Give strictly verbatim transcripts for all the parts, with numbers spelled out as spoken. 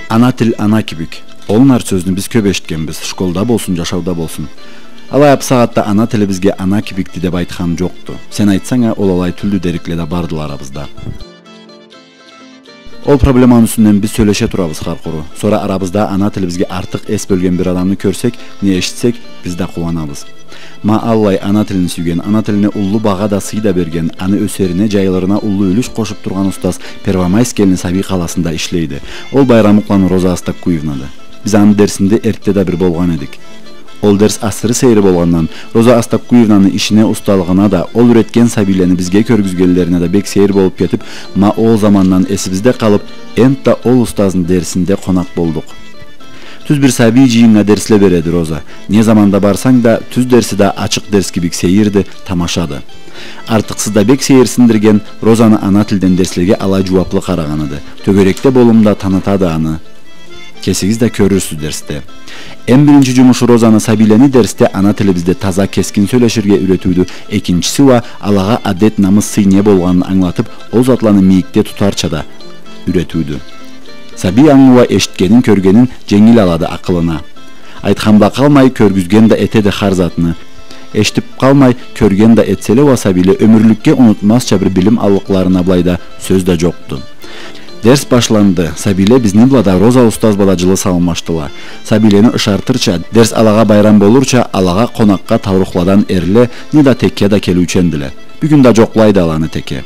Ана тил ана кибик. Ол нар сёзню биз кёп эшитгенбиз, школда болсун, джашауда болсун. Алай а бусагъатда ана тилибизге ана кибикди деб айтхан джокъду. Сен айтсанг а, ол алай тюлдю дерикле да бардыла арабызда. Ол проблеманы юсюнден биз сёлеше турабыз хар къуру. Сора арабызда ана тилибизге артыкъ эс бёлген бир адамны кёрсек, не эшитсек, биз да къууанабыз. Ма аллай ана тилин сюйген, ана тилине уллу багъа да, сый да берген, аны ёсерине, джайылырына уллу юлюш къошуб тургъан устаз Первомайск элни Сабий къаласында ишлейди. Ол Байрамукъланы Роза Астаккуевнады. Биз аны дерсинде эртте да бир болгъан эдик. Ол дерс асыры сейири болгъандан, Роза Астаккуевнаны ишине, усталыгъына да, ол юретген сабийлени бизге кёргюзгенлерине да бек сейир болуб кетиб, ма ол замандан эсибизде къалыб, энтда ол устазны дерсинде къонакъ болдукъ. Тюз бир сабий джыйыннга дерсле береди Роза. Не заманда барсанг да, тюз дерси да ачыкъ дерс кибик сейирди, тамашады. Артыкъсыз да бек сейирсиндирген Розаны ана тилден дерслеге алай джууаблы къарагъаныды. Тёгерекде болумда танытады аны. Кесигиз да кёрюрсюз дерсде. Эм биринчи джумушу Розаны сабийлени дерсде ана тилибизде таза, кескин сёлеширге юретиудю, экинчиси уа алагъа адет, намыс, сый не болгъанын ангылатыб, ол затланы мийикде тутарча да юретиудю. Сабий ангы уа эшитгенин, кёргенин дженгил алады акъылына. Айтхан бла къалмай, кёргюзген да этеди хар затны. Эшитиб къалмай, кёрген да этселе уа сабийле, ёмюрлюкге унутмазча бир билим аллыкъларына былайда сёз да джокъду. Дерс башланды. Сабийле бизни бла да, Роза устаз бла да джылы саламлашдыла. Сабийлени ышартырча, дерс алагъа байрам болурча, алагъа къонакъгъа таурухладан эрле, неда текке да келиучендиле. Бюгюн да джокълайды аланы теке.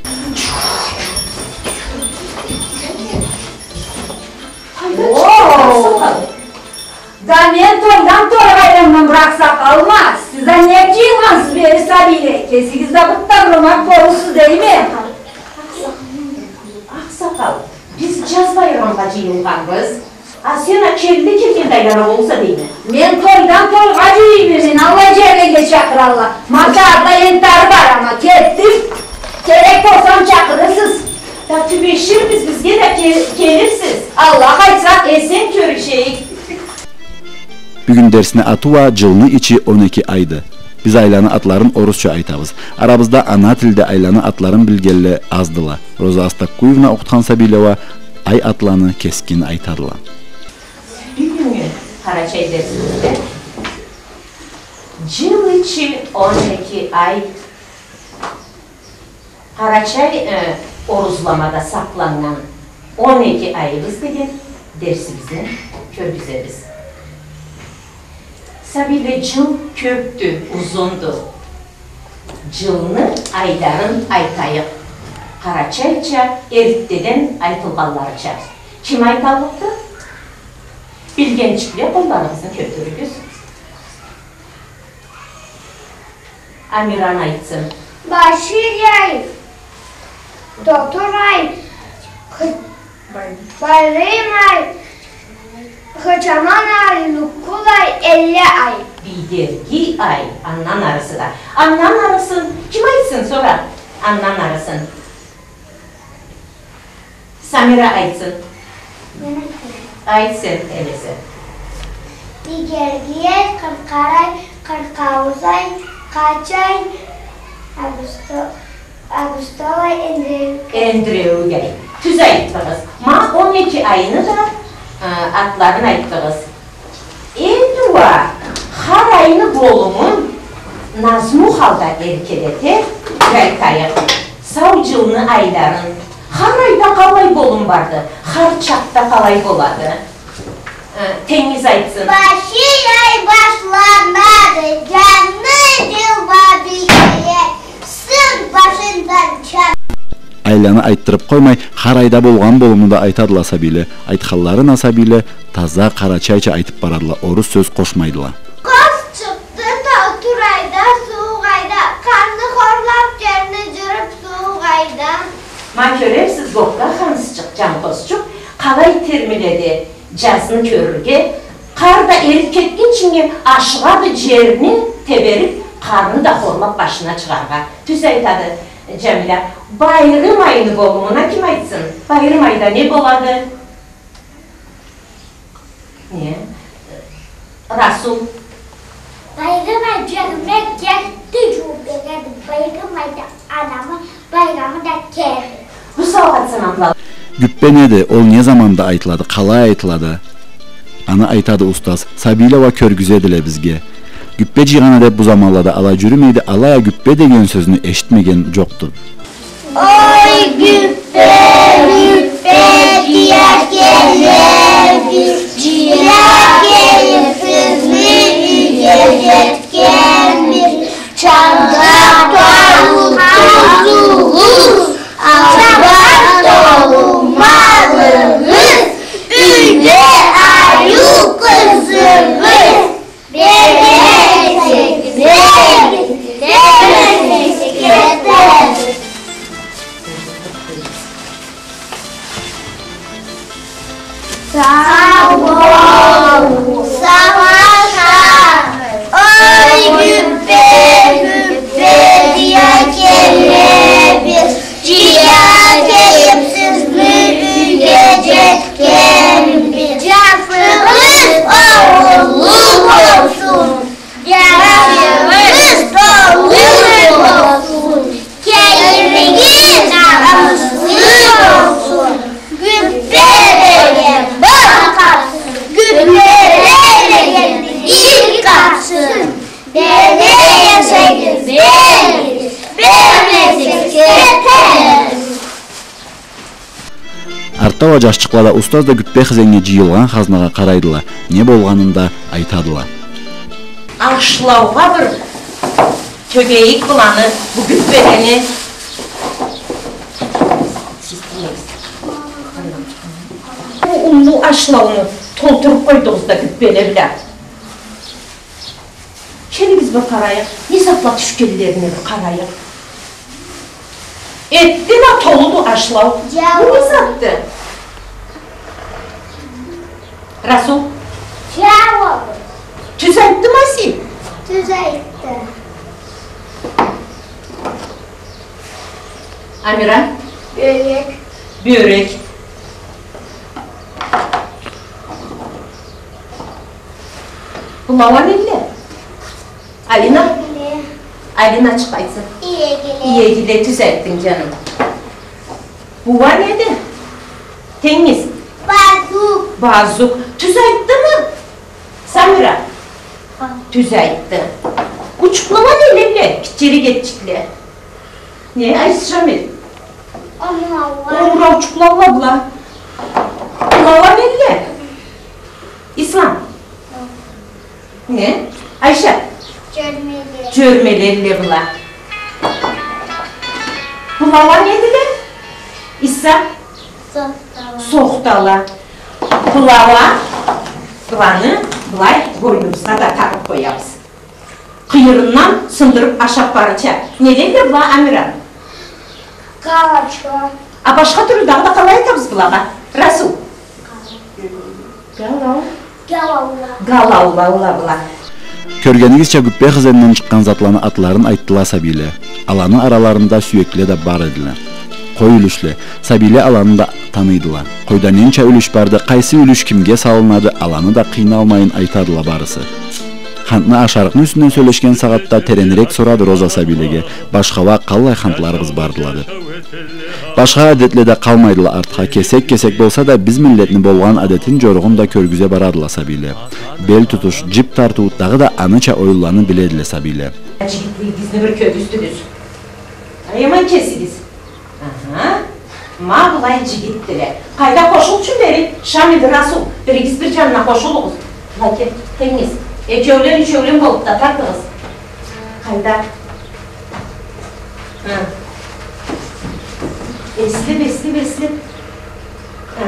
О! Да мен тойдан тойгъа айланнам, бир акъсакъалма. Сиз да не джыйылгъансыз бери, сабийле? Кесигиз да бир табрумакъ болурсуз, дейме. Акъсакъал, биз джаз байрамгъа джыйылгъанбыз. А сен а келди келгенде айлана болурса, дейме. Мен тойдан тойгъа джыйылама, мени аллай джерлеге чакъыралла. Ма сагъатда энтда ары барама, кетдим. Керек болсам, чакъырырсыз. Да тюбеширбиз, бизге да кел-, келирсиз. Аллах айтса, эсен кёрюшейик. Бюгюн дерсни аты уа «Джылны ичи он эки айды». Биз айланы атларын орусча айтабыз. Арабызда ана тилде айланы атларын билгенле аздыла. Роза Астаккуевна окъутхан сабийле уа ай атланы кескин айтадыла. Бюгюннгю къарачай дерсибизде джыл ичи он эки ай. Къарачай, э, орузламада сакъланнган он эки айыбыз деген дерсибизни кёргюзебиз. Сабийле, джыл кёбдю, узунду. Джылны айларын айтайыкъ. Къарачайча, эртдеден айтылгъанларыча. Ким айталлыкъды? Билгенчикле, къолларыгъызны кётюрюгюз. Амиран айтсын. Башир ай, Тотур ай, Хы-, Байрым ай, Хычаман ай, Луккул ай, Элле ай. Бийдерги ай, андан арысы да. Андан арысын ким айтсын сора? Андан арысын. Самира айтсын. Мен айтайым. Айт сен, элесе. Бийдерги ай, Къаркъара ай, Къаркъауз ай, Къач ай, Абусто-, Абустол ай, Эндиреуик ай. Эндиреуик ай. Тюз айтдыгъыз. Ма он эки айны да, э, атларын айтдыгъыз. Энди уа хар айны болумун назму халда эркелете бир айтайыкъ. Сау джылны айларын, хар айда къалай болум барды, хар чакъда къалай болады? Э, Тенгиз айтсын. Башир ай башланады, джангы джыл бла бирге, сынг башындан чан. Айланы айтдырыб къоймай, хар айда болгъан болумну да айтадыла сабийле. Айтханларын а сабийле таза къарачайча айтыб барадыла, орус сёз къошмайдыла. Къаз чыкъды Тотур айда, сууукъ айда, къарны хорлаб, джерни джырыб сууукъ айда. Ма кёрерсиз, Гокка ханзчыкъ, Джанкъозчукъ къалай термиледи джазны кёрюрге, къар да эриб кетгинчиннге ашыгъады джерни тебериб, къарны да хорлаб башына чыгъаргъа. Тюз айтады Джамиля. Байрым айны болумуна ким айтсын? Байрым айда не болады? Не? Расул. Байрым ай джерме керти джуууб береди. Байрым айда адамны байрамы да керти. Бусагъат, санатлы. Гюппе неди, ол не заманда айтылады, къалай айтылады? Аны айтады устаз, сабийле уа кёргюзедиле бизге. Гюппе джыйгъан адет бу заманлада алай джюрюмейди, алай а гюппе деген сёзню эшитмеген джокъду. Ой, гюппе, гюппе, джыя келебиз, джыя келиб сизни юйге джетгенбиз. Чамдакъ толу тузугъуз, амбар толу малыгъыз, юйде ариу къызыгъыз. Бермесек, бермесек, бермесек, бермесек. Сау бол, сагъыш. Ой, гюппе, гюппе, джыя келебиз, джыя келиб сизни юйге джетгенбиз. Джашыгъыз угъурлу болсун, джашыгъыз толу болсун. Келинигиз намыслы болсун, гюппе берген бир къапсын, гюппе бермегенни бир къапсын. Бересегиз, беригиз, бермесегиз, кетербиз. Артда уа джашчыкъла да, устаз да гюппе хызеннге джыйылгъан хазнагъа къарайдыла, не болгъанын да айтадыла. Ашлаугъа бир тёгейик быланы, бу гюппелени. Бу уллу ашлауну толтуруб къойдугъуз да гюппеле бла. Келигиз, бир къарайыкъ. Не затла тюшгенлерине бир къарайыкъ. Этди ма толуду ашлау. Джаула. Бу не затды? Расул. Джаула. Тюз айтдымы сен? Тюз айтды. Амиран? Бёрек. Бёрек. Была уа неди? Алина? Иегиле. Алина, чыкъ, айтсын. Иегиле. Иегиле, тюз айтдынг, джаным. Была неди? Тенгиз? Базукъ. Базукъ. Тюз айтдымы? Самира? Хы. Тюз айтды. Учукъла уа нелелле? Гитчерек этчикле. Не, Айшамил? Омураула. Омураучукъла уа была. Была уа нелле? Ислам? Не? Айша? Джёрмеле. Джёрмелелле была. Была уа недиле? Иса? Сохтала. Сохтала. Была уа, быланы былай бойнубузгъа да тагъыб къоябыз. Къыйырындан сындырыб ашаб барырча. Нелелле была, Амиран? Галаучукъла. А башха тюрлю дагъыда къалай айтабыз былагъа? Расул? Галау. Галаула. Галаула была. Кёргенигизча, гюппе хызенндан чыкъгъан затланы атларын айтдыла сабийле. Аланы араларында сюекле да бар эдиле. Къой юлюшле. Сабийле аланы да таныйдыла. Къойда ненча юлюш барды, къайсы юлюш кимге салынады, аланы да къыйналмайын айтадыла барысы. Хантны ашарыкъны юсюнден сёлешген сагъатда теренирек сорады Роза сабийлеге, башха уа къаллай хантларыгъыз бардыла деб. Башха адетле да къалмайдыла артха, кесек-кесек болса да, биз миллетни болгъан адетин, джоругъун да кёргюзе барадыла сабийле. Бел тутуш, джип тартыу, дагъыда аныча оюнланы биледиле сабийле. Джигитлигигизни бир кёргюзтюгюз. Ай, аман кесигиз. Аха. Ма былай джигитдиле. Къайда, къошулчу бери, Шамил, Расул, биригиз бир джанына къошулугъуз. Ма кел, Тенгиз. Экеулен, ючеулен болуб да тартыгъыз. Къайда? Хы. Эслеб, эслеб, эслеб. Хы.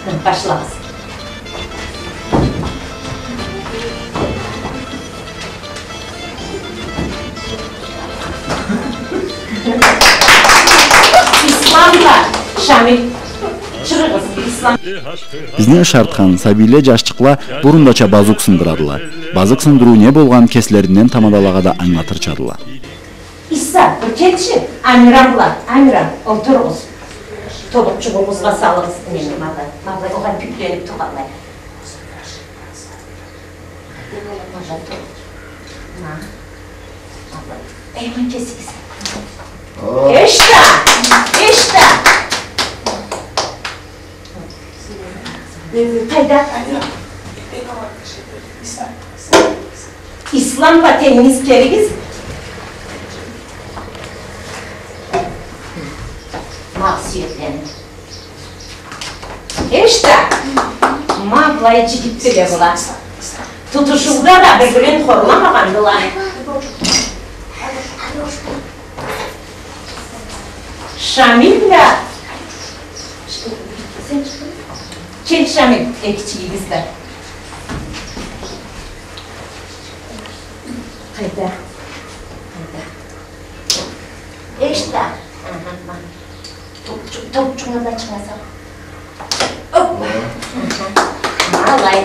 Хы, башлагъыз. Ислам да, Шамил. Чыгъыгъыз, Ислам. Бизни ышартхан сабийле, джашчыкъла бурундача базукъ сындырадыла. Базукъ сындырыу не болгъан, кеслеринден тамадалагъа да ангылатырчадыла. Иса, бир келчи, Амиран бла, Амиран, олтуругъуз. Тобукъчугъугъузгъа салыгъыз, неме, ма былай, ма былай, огъай бюклениб тургъанлай. Эй, мын кесигиз. Эшта! Эшта! Ислам патенингиз келигиз. Ма, сюеклени. Эшта, ма былай джигитдиле была. Тутушууда да бир-бирин хорламагъандыла. Шамил да. Кел, Шамил, экичигигиз да. Къайда? Къайда? Эшта. Аха, ма. Топчу-, топчугъунгу да чыгъарсанг. Оппа. Аха. Ма алай.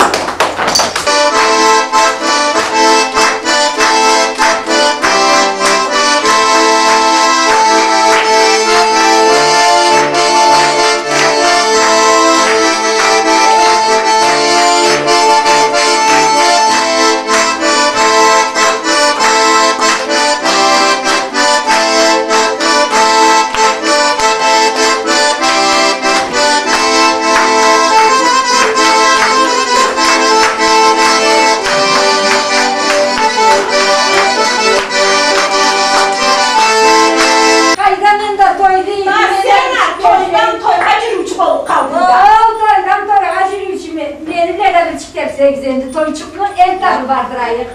Къайда, мен да тойду. Ма сен а тойдан тойгъа джюрюучю болуб къалдынг да. Ол тойдан тойгъа джюрюучю мен. Мени бла да бирчик тебсегиз энди, тойчукъну эл табыб бардырайыкъ.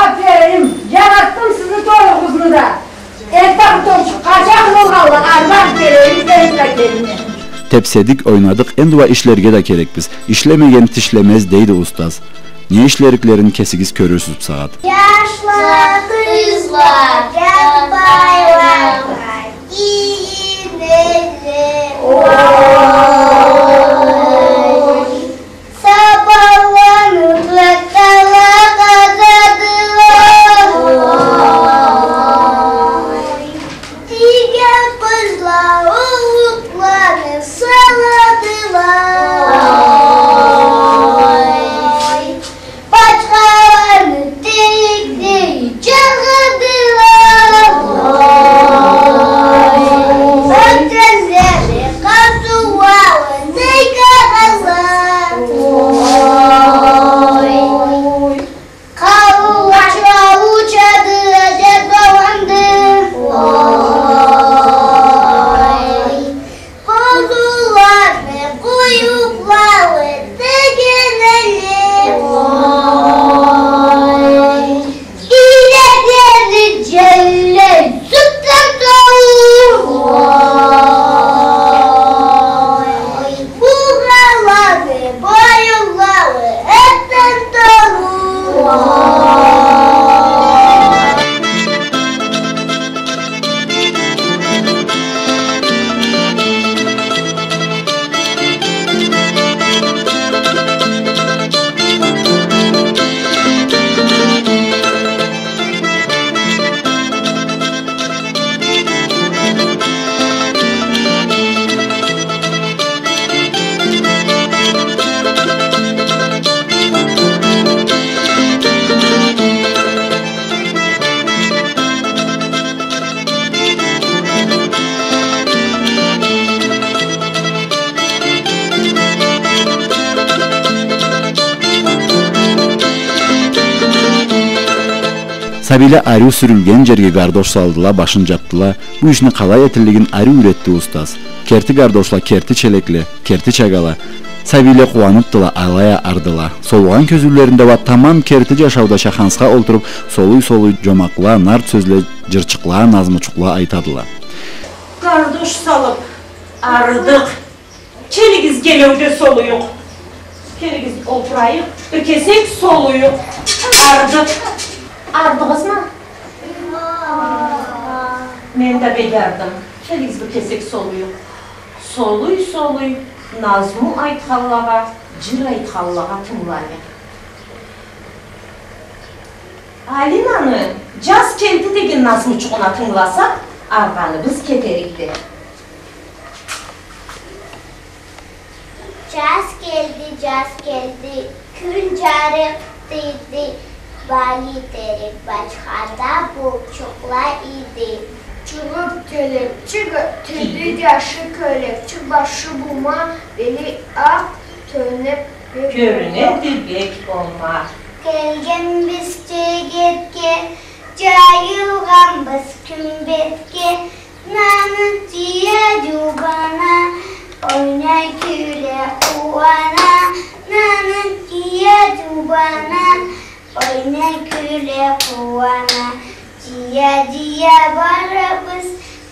Аферин, джаратдым сизни тоюгъузну да. Энтда бу тойчукъгъа джакъ болгъанла, арбан келейик, энтда келине. Тебседик, ойнадыкъ, энди уа ишлерге да керекбиз. Ишлемеген тишлемез, дейди устаз. Не ишлериклерин кесигиз кёрюрсюз бусагъат. Джашла, къызла, джанбайла, ийинеле. Ой. Сабанланы тракторла къазадыла. Ой. Тийген къызла уллукъланы сыладыла. Ой. Бачхаланы тейик-тейик джаргъадыла. Ой. Ётгенлени къазыулары тыйгъанла. Ой. Къарыулача учады, аджебле аланды. Ой. Къозуланы къуюблары тегенеле. Ой. Ийлеклери джелле сютден толу. Ой. Бугъаланы боюнлары этден толу. Сабийле ариу сюрюлген джерге гардош салдыла, башын джапдыла. Бу ишни къалай этиллигин ариу юйретди устаз. Керти гардошла, керти челекле, керти чагъала. Сабийле къууаныбдыла, алай а ардыла. Солугъан кёзюулеринде уа тамам керти джашаудача хансха олтуруб, солуй-солуй джомакъла, нарт сёзле, джырчыкъла, назмучукъла айтадыла. Гардош салыб, арыдыкъ. Келигиз, гелеуде солуюкъ. Келигиз, олтурайыкъ. Бир кесек солуюкъ. Ардыкъ. Ардыгъызмы? Мен да бек ардым. Биз бир кесек солуюкъ. Солуй-солуй, назму айтханлагъа, джыр айтханлагъа тынгылайыкъ. Алинаны «Джаз келди» деген назмучугъуна тынгыласакъ, аргъаныбыз кетерикди. Джаз келди, джаз келди, кюн джарыкъ тийди, бали терек бачхада булчукъла ийди. Чыгъып келеб чыгъып тийди, джашы кёлекчик, башы бума, бели акъ тёнеб кёрюнеди бек ома. Келгенбиз чегетге, джайылгъанбыз кюмбетге, Наны тия джубана, ойнай кюле къууана. Наны тия джубана, ойнай кюле къууана. Джыя-джыя барабыз,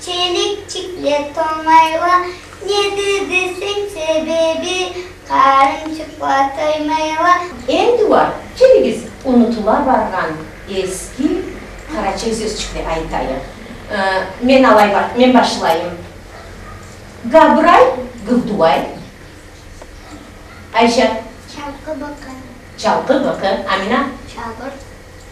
челикчикле толмайла. Неди десенг себеби, къарынчыкъла тоймайла. Энди уа келигиз, унутула баргъан эски къарачай сёзчюкню айтайыкъ. Э, мен алай ба-, мен башлайым. Габрай, гылдууай. Айша. Чалкъы быкъы. Чалкъы быкъы. Амина. Чабыр.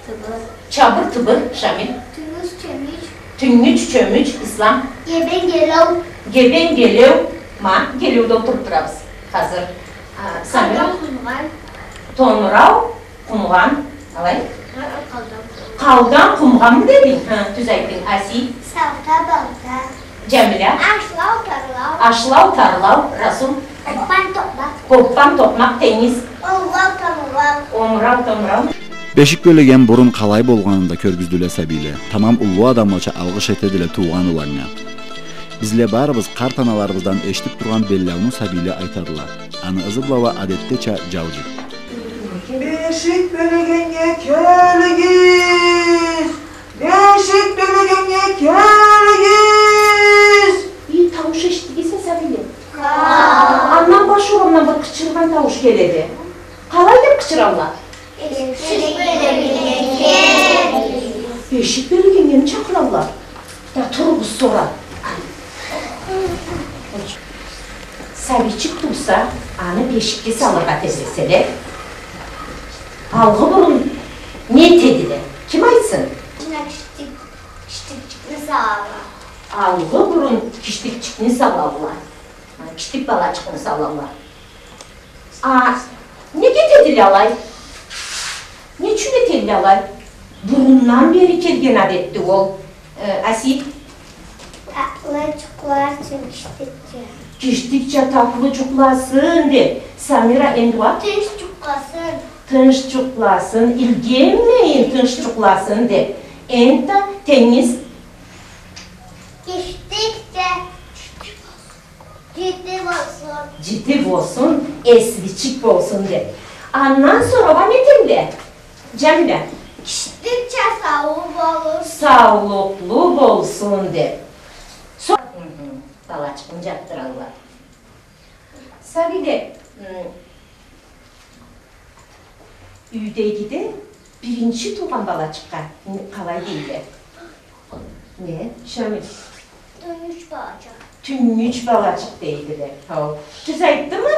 Тыбыр. Чабыр-тыбыр, Шамиль. Тюнгюч-чёмюч. Тюнгюч-чёмюч, Ислам. Гебен-гелеу. Гебен-гелеу. Ма, гелеуде олтуруб турабыз хазыр. А, Самира? Къалдан къумгъан. Томурау, къумгъан. Алай? А, а, къалдан къумгъан. Къалдан къумгъанмы дединг? Хы, тюз айтдынг. Аси? Салта-балта. Джамиля. Ашлау-тарлау. Ашлау-тарлау. Расул. Къоппан-токъмакъ. Къоппан-токъмакъ, Тенис. Омурау-томурау. Омурау-томурау. Бешик бёлеген бурун къалай болгъанын да кёргюздюле сабийле. Тамам уллу адамлача алгъыш этедиле туугъан уланнга. Бизле барыбыз къарт аналарыбыздан эшитип тургъан беллауну сабийле айтадыла. Аны ызы бла уа адетдеча джауджик. Бешик бёлегеннге келигиз! Бешик бёлегеннге келигиз! Ий, таууш эшитдигизми, сабийле? Хау. Андан баш урамдан бир къычыргъан таууш келеди. Къалай деп къычыралла? Бешик бёлегеннге келигиз. Бешик бёлегеннгеми чакъыралла? Да туругъуз сора. Сабийчик тууса, аны бешикге салыргъа тебреселе, алгъы бурун не этедиле? Ким айтсын? Кишти-, киштикчикни салалла. Алгъы бурун киштикчикни салалла. Ха, киштик балачыкъны салалла. А неге этедиле алай? Не ючюн этедиле алай? Бурундан бери келген адетди ол. Э, Аси? Татлы джукъласын киштикча. Киштикча татлы джукъласын деп. Самира, энди уа? Тынч джукъласын. Тынч джукъласын, илгенмейин, тынч джукъласын деп. Энтда Тенис? Киштикча джити болсун. Джити болсун, эсличик болсун деп. Андан сора уа не этелле? Джамиля. Киштикча саулукълу болсун. Саулукълу болсун деп. Со-, мхм, балачыкъны джатдыралла. Сабийле, м, юйдегиде биринчи туугъан балачыкъгъа н-, къалай дейле? Не, Шамиль? Тюнгюч балачыкъ. Тюнгюч балачыкъ дейдиле. Хау. Тюз айтдымы,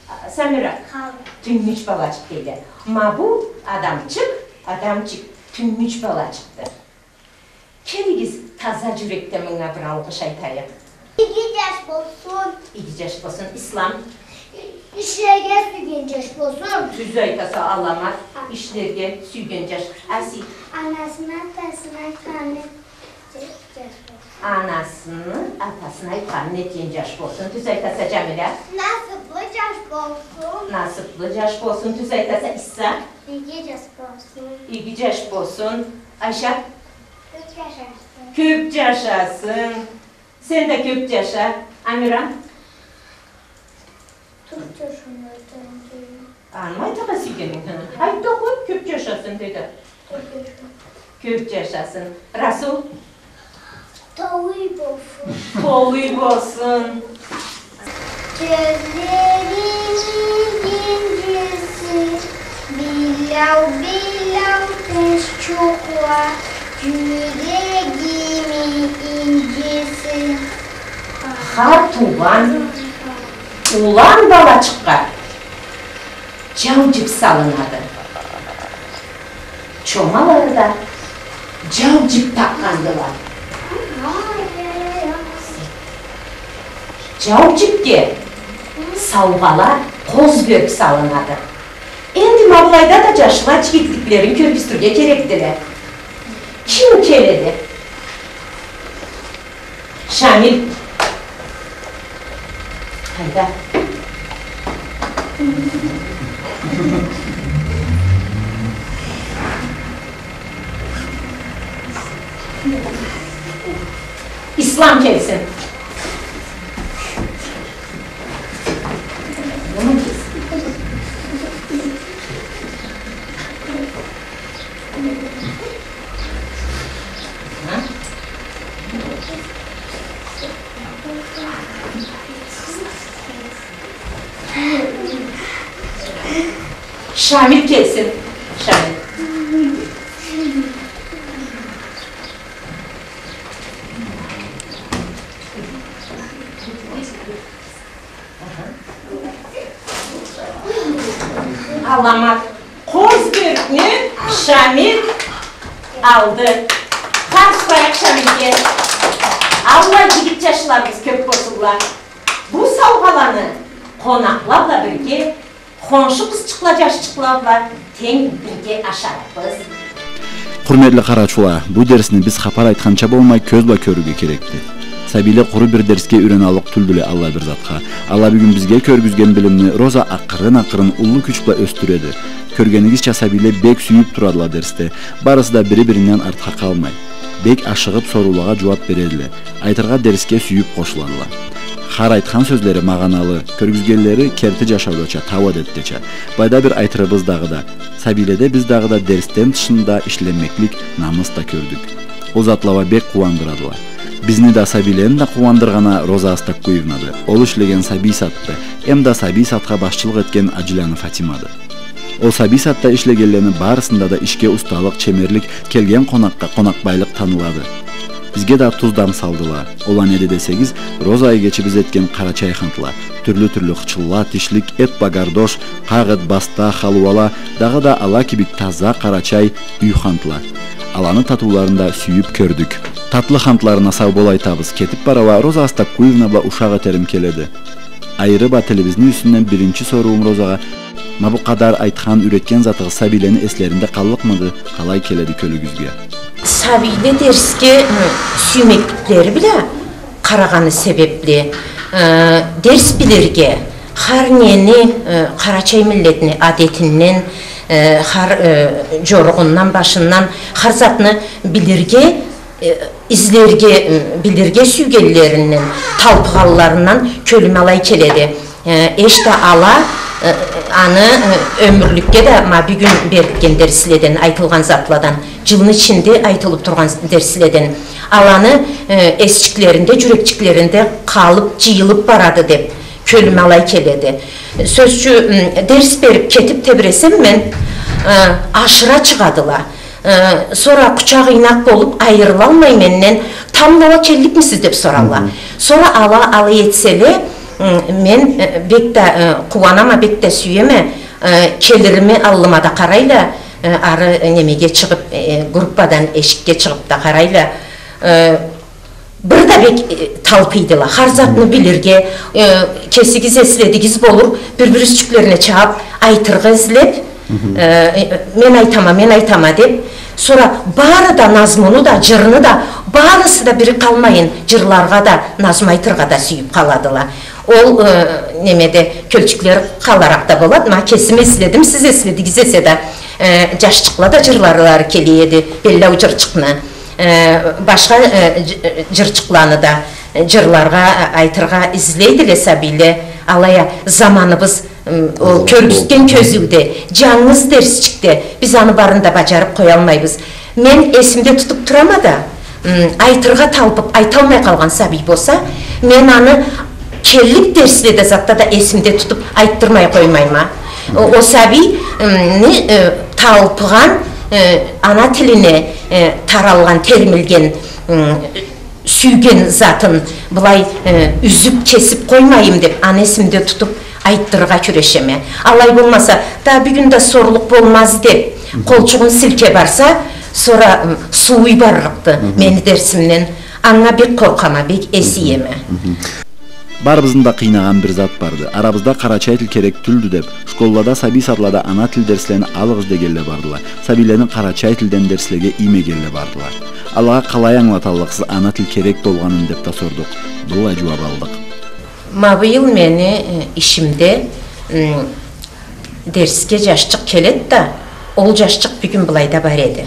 а, Самира? Хау. Тюнгюч балачыкъ дейле. Ма бу адамчыкъ, адамчыкъ, тюнгюч балачыкъды. Келигиз, таза джюрекден мынга бир алгъыш айтайыкъ. Иги джаш болсун. Иги джаш болсун. Ислам. Ишлерге сюйген джаш болсун. Тюз айтаса, аламат. Ишлерге сюйген джаш. Аси. Анасына, атасына къанет джаш болсун. Анасыны, атасына къанет этген джаш болсун. Тюз айтаса, Джамиля. Насыблы джаш болсун. Насыблы джаш болсун. Тюз айтаса, Исса. Иги джаш болсун. Иги джаш болсун. Айша. Кёп джашасын. Кёп джашасын. Сен да кёп джаша, Амира. Тёрт джашын айтайым. Аны айтыргъа сюйгенинг, хы. Айт да къой, кёп джашасын, деди. Тёрт джашын. Кёп джашасын. Расул. Толу болсун. Толу болсун. Кёзлерини инджиси, биллау, биллау тынч джукъла, джюрегими инджиси. Ар туугъан улан балачыкъгъа джау джип салынады. Чомалары да джау джип такъгъандыла. Джау джипге саугъала, къоз бёрк салынады. Энди ма былайда да джашла джигитликлерин кёргюзтюрге керекдиле. Ким келеди? Шамил. Къайда? Ислам келсин. Шамил келсин. Шамил. Аламат. Къоз бёркню Шамил алды. Къарс къояйыкъ Шамилге. Аллай джигит джашларыбыз кёб болсунла. Бу саугъаланы къонакъла бла бирге, хоншу къызчыкъла, джашчыкъла бла тенг бирге ашарыкъбыз. Хурметли къарачыла, бу дерсни биз хапар айтханча болмай, кёз бла кёрюрге керекди. Сабийле къуру бир дерсге юйреналлыкъ тюлдюле аллай бир затха. Ала бюгюн бизге кёргюзген билимни Роза акъырын-акъырын уллу кюч бла ёсдюреди. Кёргенигизча, сабийле бек сюйюб турадыла дерсде. Барысы да бири-биринден артха къалмай. Бек ашыгъыб соруулагъа джууаб бередиле. Айтыргъа, дерсге сюйюб къошуладыла. Хар айтхан сёзлери магъаналы, кёргюзгенлери керти джашаудача, тау адетдеча. Былайда бир айтырыбыз дагъыда. Сабийледе биз дагъыда дерсден тышында ишленмеклик намыс да кёрдюк. Ол затла уа бек къууандырадыла. Бизни да, сабийлени да къууандыргъаны Роза Астаккуевнады. Ол ишлеген сабий садды, эмда сабий садха башчылыкъ этген Аджиланы Фатимады. Ол сабий садда ишлегенлени барысында да ишге усталыкъ, чемерлик, келген къонакъгъа къонакъбайлыкъ танылады. Бизге да туз дам салдыла. Ол а неди десегиз, Роза эгечибиз этген къарачай хантла. Тюрлю-тюрлю хычынла, тишлик, эт бла гардош, къакъ эт, баста, халыуала, дагъыда ала кибик таза къарачай юй хантла. Аланы татыуларын да сюйюб кёрдюк. Татлы хантларына сау бол айтабыз. Кетиб бара уа Роза Астаккуевна бла ушакъ этерим келеди. Айырыб а тилибизни юсюнден биринчи соруум Розагъа: ма бу къадар айтхан, юйретген затыгъыз сабийлени эслеринде къаллыкъмыды, къалай келеди кёлюгюзге? Сабийле дерсге, ы, сюймекликлери бла къарагъаны себебли, ы, дерс билирге, хар нени, ы, къарачай миллетни адетинден, ы, хар, ы, джоругъундан, башындан, хар затны билирге, э, излерге, м, билирге сюйгенлеринден, талпыгъанларындан кёлюм алай келеди. Э, эшта ала, э, аны, э, ёмюрлюкге да ма бюгюн берилген дерследен, айтылгъан затладан, джылны ичинде айтылыб тургъан дерследен, аланы, э, эсчиклеринде, джюрекчиклеринде къалыб, джыйылыб барады деб, кёлюм алай келеди. Сёз ючюн, м, дерс бериб кетиб тебиресем мен, э, ашыра чыгъадыла. Э, сора къучакъ-ийнакъ болуб, айырылалмай менден, тамбла уа келликмисиз деб соралла. Мгм. Сора ала, алай этселе, м, мен, э, бек да, э, къууанама, бек да сюеме, э, келирими аллыма да къарайла, э, ары, э, немеге чыгъыб, э, группадан эшикге чыгъыб да къарайла. Э, Бир да бек, э, талпыйдыла. Хар затны билирге, э, кесигиз эследигиз болур, бир-бир юсчюклерине чабыб, айтыргъа излеб, э, э, мен айтама, мен айтама деб, сора бары да назмуну да, джырны да, барысы да бири къалмайын, джырларгъа да, назму айтыргъа да сюйюб къаладыла. Ол, э, немеде, кёлчюклери къаларакъ да болады. Ма кесим эследим, сиз эследигиз эсе да, э, джашчыкъла да джырларла келе эди, беллау джырчыкъны. Э, башха, э, дж-, э, джырчыкъланы да, э, джырларгъа, э, айтыргъа излейдиле сабийле, алай а заманыбыз, м, ол кёргюзтген кёзюуде, джангыз дерсчикде биз аны барын да баджарыб къоялмайбыз. Мен эсимде тутуб турама да, м, айтыргъа талпыб, айталмай къалгъан сабий болса, мен аны келлик дерследе, затда да эсимде тутуб, айтдырмай къоймайма. О, о сабий, м, не, э, талпыгъан, э, ана тилине, э, таралгъан, термилген, м, сюйген затын былай, э, юзюп, кесип къоймайым деп, аны эсимде тутуп айтдырыргъа кюрешеме. Алай болмаса, да бюгюн да сорлукъ болмаз деп, къолчугъун силке барса, сора, м, сууй барлыкъды мени дерсимден. Анга бек къоркъама, бек эс иеме. Барыбызны да къыйнагъан бир зат барды. Арабызда къарачай тил керек тюлдю деп, школлада, сабий сатлада ана тил дерслени алыгъыз дегенле бардыла. Сабийлени къарачай тилден дерслеге иймегенле бардыла. Алагъа къалай ангылаталлыкъсыз ана тил керек болгъанын деп да сордукъ. Быллай джууап алдыкъ. Ма быйыл мени, э, ишимде, м, дерсге джашчыкъ келед да, ол джашчыкъ бюгюн былайда бар эди.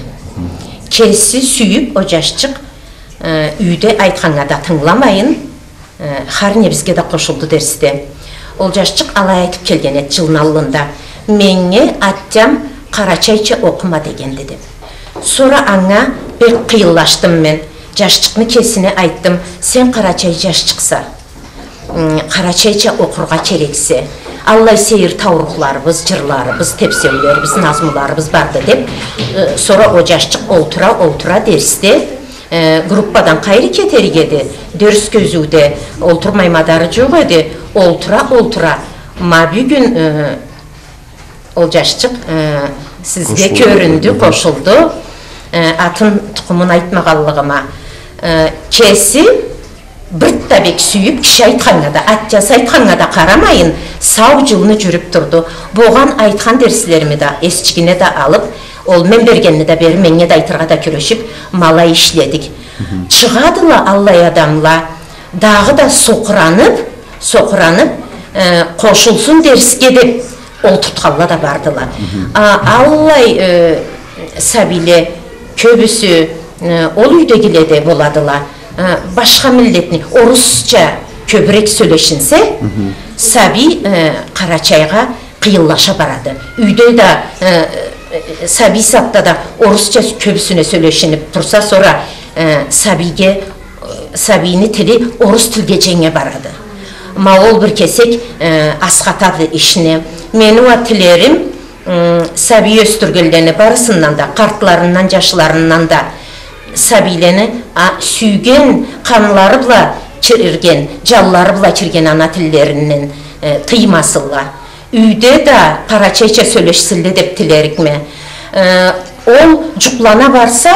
Кеси сюйюп, ол джашчыкъ, э, юйде айтханнга да тынгыламайын, э, хар не бизге да къошулду дерсде. Ол джашчыкъ алай айтып келген эд джылны аллында. Меннге атям къарачайча окъума дегенди деп. Сора анга бек къыйынлашдым мен. Джашчыкъны кесине айтдым, сен къарачай джашчыкъса, м, къарачайча окъургъа керексе, аллай сейир таурухларыбыз, джырларыбыз, тепсеулерибиз, назмуларыбыз барды деп, э, сора ол джашчыкъ олтура, олтура дерсде, э, группадан къайры кетерик эди, дерс кёзюуде олтурмай мадары джокъ эди, олтура, олтура, ма бюгюн, э, ол джашчыкъ, э, сизге кёрюндю, къошулду. Э, атын, тукъумун айтмагъанлыгъыма. Э, кеси бир да бек сюйюп, киши айтханнга да, атясы айтханнга да къарамайын, сау джылны джюрюп турду. Богъан айтхан дерслерими да эсчигине да алып, ол мен бергенни да берип, меннге да айтыргъа да кюрешип, ма алай ишледик. Чыгъадыла аллай адамла, дагъыда сокъуранып, сокъуранып, э, къошулсун дерсге деп олтуртханла да бардыла. А, аллай, э, сабийле кёбюсю, э, ол юйдегиле да боладыла. Э, башха миллетни, орусча кёбюрек сёлешинсе, сабий, э, къарачайгъа къыйынлаша барады. Юйде да, э, э, сабий сагъатда да орусча кёбюсюне сёлешинип турса, сора, э, сабийге, э, сабийни тили орус тилге дженге барады. Ма ол бир кесек, э, асхатады ишни. Мени уа тилерим, м, сабий ёсдюргенлени барысындан да, къартларындан, джашларындан да, сабийлени, а, сюйген къанлары бла кирген, джанлары бла кирген ана тиллеринден, э, тыймасынла. Юйде да къарачайча сёлешсинле деп тилерикме. Э, ол джукълана барса,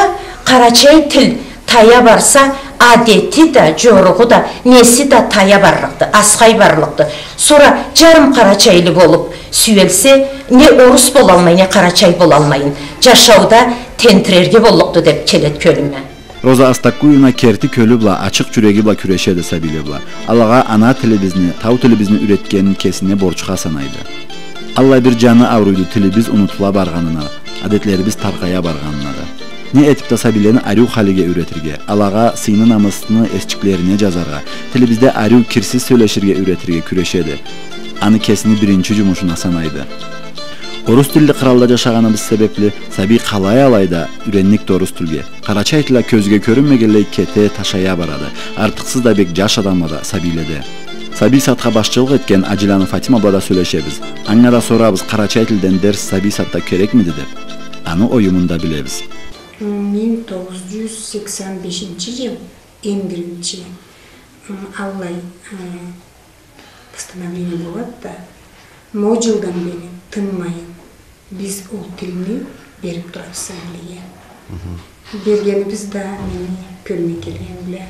къарачай тил тая барса, адети да, джоругъу да, неси да тая барлыкъды, асхай барлыкъды. Сора джарым къарачайлы болуп сюелсе, не орус болалмай, не къарачай болалмайын. Джашауда тентирерге боллукъду деп келед кёлюме. Роза Астакуевна керти кёлю бла, ачыкъ джюреги бла кюрешеди сабийле бла. Алагъа ана тилибизни, тау тилибизни юретгенин кесине борчха санайды. Аллай бир джаны ауруйду тилибиз унутула баргъанына, адетлерибиз таркъая баргъанына да. Не этип да сабийлени ариу халиге юретирге, алагъа сыйны-намысны эсчиклерине джазаргъа, тилибизде ариу кирсиз сёлеширге юретирге кюрешеди. Аны кесини биринчи джумушуна санайды. Орус тилли къралда джашагъаныбыз себепли, сабий къалай-алай да юренникди орус тилге. Къарачай тил а кёзге кёрюнмегенлей кете, ташая барады. Артыкъсыз да бек джаш адамла да сабийледе. Сабий садха башчылыкъ этген Аджиланы Фатима бла да сёлешебиз. Анга да сорабыз, къарачай тилден дерс сабий садда керекмиди деп. Аны оюмун да билебиз. Минг тогъуз джюз сексен бешинчи джыл, эм биринчи, м, аллай, э, постановление болад да, ма ол джылдан бери тынмайын биз ол тилни берип турабыз сабийлеге. Бергенибиз да, мени кёлюме келген бла,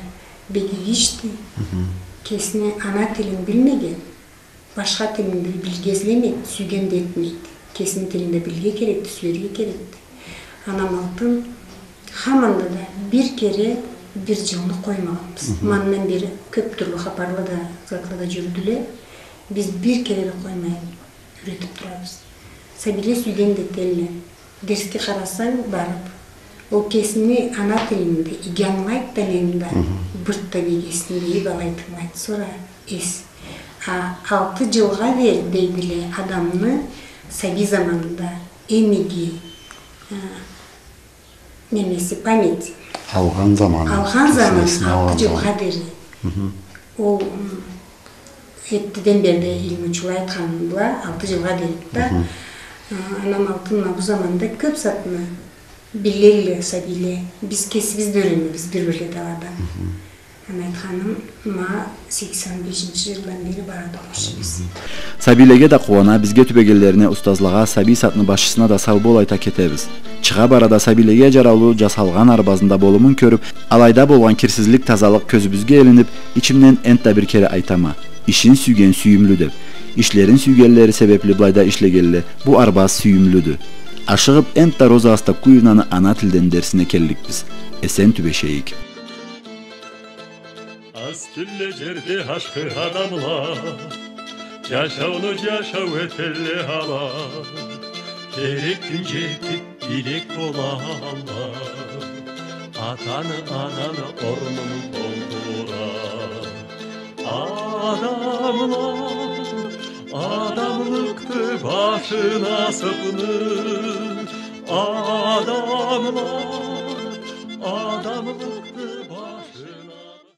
бек иги ишди. Кесини ана тилин билмеген, башха тилни бил-, билирге излемейди, сюйген да этмейди. Кесини тилин да билирге керекди, сюерге керекди. Анам алтын, хаманда да бир кере бир джылны къоймагъанбыз. Ма андан бери кёп тюрлю хапарла да, затла да джюрюдюле. Биз бир кере да къоймай юретип турабыз. Сабийле сюйген да этелле. Дерсге къарасанг, барып, ол кесини ана тилинде иги ангылайды да, нени да, бир да бек эсинде, иги алай тынгылайды. Сора эс. А алты джылгъа дери, дейдиле, адамны сабий заманында эм иги, а, немеси, память. Алгъан заманы. Алгъан заманы, алты джылгъа дери. Ол, м, эртеден бери да илмучула айтханы бла, алты джылгъа дери да. А, анам алтын, ма бу заманда кёп затны билелле сабийле. Биз кесибиз да юренебиз бир-бирле да аладан. Мехмет ханым, ма сексен бешинчи жылдан бери барады окъушубуз. Сабийлеге да къууана, бизге тюбегенлерине, устазлагъа, сабий садны башчысына да сау бол айта кетебиз. Чыгъа бара да сабийлеге джараулу джасалгъан арбазында болумун кёрюб, алайда болгъан кирсизлик, тазалыкъ кёзюбюзге илиниб, ичимден энтда бир кере айтама: ишин сюйген сюйюмлю деб. Ишлерин сюйгенлери себебли былайда ишлегенле, бу арбаз сюйюмлюдю. Ашыгъыб энтда Роза Астакуевнаны ана тилден дерсине келликбиз. Эсен тюбешейик. Аз тюлле джерде ашхы адамла, джашауну джашау этелле ала. Терекден джетиб биек болалла, атаны, ананы орнун толтура. Адамла, адамлыкъды башына сыгъны. Адамла, адамлыкъды